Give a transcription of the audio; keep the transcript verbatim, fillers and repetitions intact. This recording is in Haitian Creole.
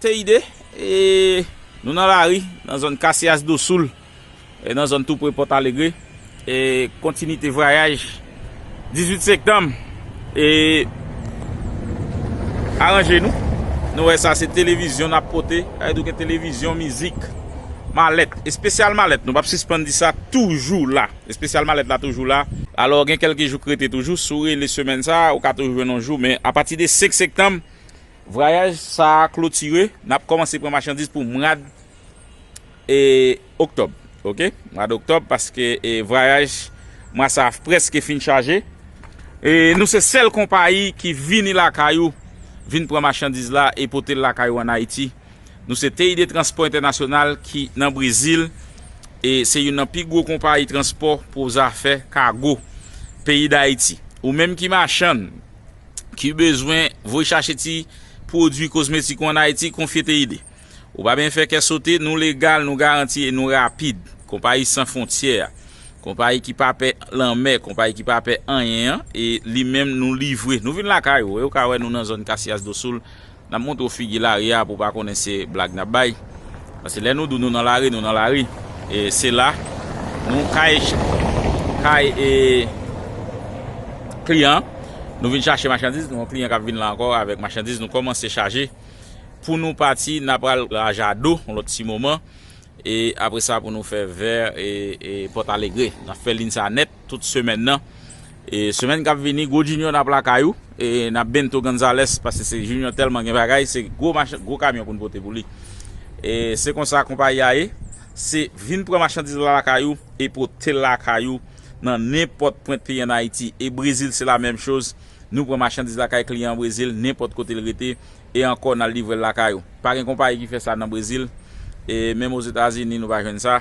Teide, e nou nan lari, nan zòn Caxias do Sul, e nan zòn tou pre Pòt Alegre, e kontinite vwayaj dizuit septanm, e aranje nou. Nou wè sa se televizyon n ap pote, sa vle di gen televizyon, mizik, malèt, espesyal malèt. Nou p ap sispann di sa, toujou la. Espesyal malèt la toujou la. Alò, gen kèlke jou k rete toujou. Si w rele semèn sa a, ou ka toujou jwenn yon jou. Men apati de senk septanm, vwayaj sa a klotire. N ap kòmanse pran machandiz pou mwa e oktòb. Oke? Mwa oktòb, paske e vwayaj mwa sa a prèske fin chaje. E nou se sèl konpayi ki vini lakay ou, vin pran machandiz la e pote l lakay ou ann Ayiti. Nou se Teide Transpò Entènasyonal ki nan Brezil, e se youn nan pi gwo konpayi transpò pou zafè kago peyi Dayiti. Ou menm ki machann, ki bezwen voye chache ti pwodui kozmetik ou ann Ayiti, konfye Teide. Ou pa bezwen fè kè sote, nou legal, nou garanti e nou rapid. Konpayi San Fwontyè a, konpayi ki pa pè lanmè, konpayi ki pa pè anyen an, e li menm nou livre. Nou vin lakay ou, e ou ka wè nou nan zòn Caxias do Sul, n ap montre w figi lari a pou w pa konnen se blag n ap bay. Paske lè nou di w nou nan lari, nou nan lari. E se la, nou kay, kay e kliyan. Nou vin chache machandiz, nou yon kliyan k ap vin la ankò avèk machandiz, nou kòmanse chaje pou nou pati, n a pral Lajado yon lòt ti moman. E apre sa, pou nou fè vè e, e Pòt Alegre. N ap fè liy sa nèt tout semèn nan. E semèn k ap vini, gwo Junior n ap lakay ou. E n ap Bento Gonzales, paske se Junior tèlman gen bagay, se gwo machan, gwo kamyon pou n pote pou li. E se konsa konpayi a ye. Se vin pran machandiz la lakay ou e pote l lakay ou nan nenpòt pwent peyi ann Ayiti. E Brezil, se la menm choz. Nou pran machandiz lakay kliyan an Brezil, nenpòt kote l rete, e ankò n al livre l lakay ou. Pa gen konpayi ki fè sa nan Brezil, e menm Ozetazini nou pa jwenn sa.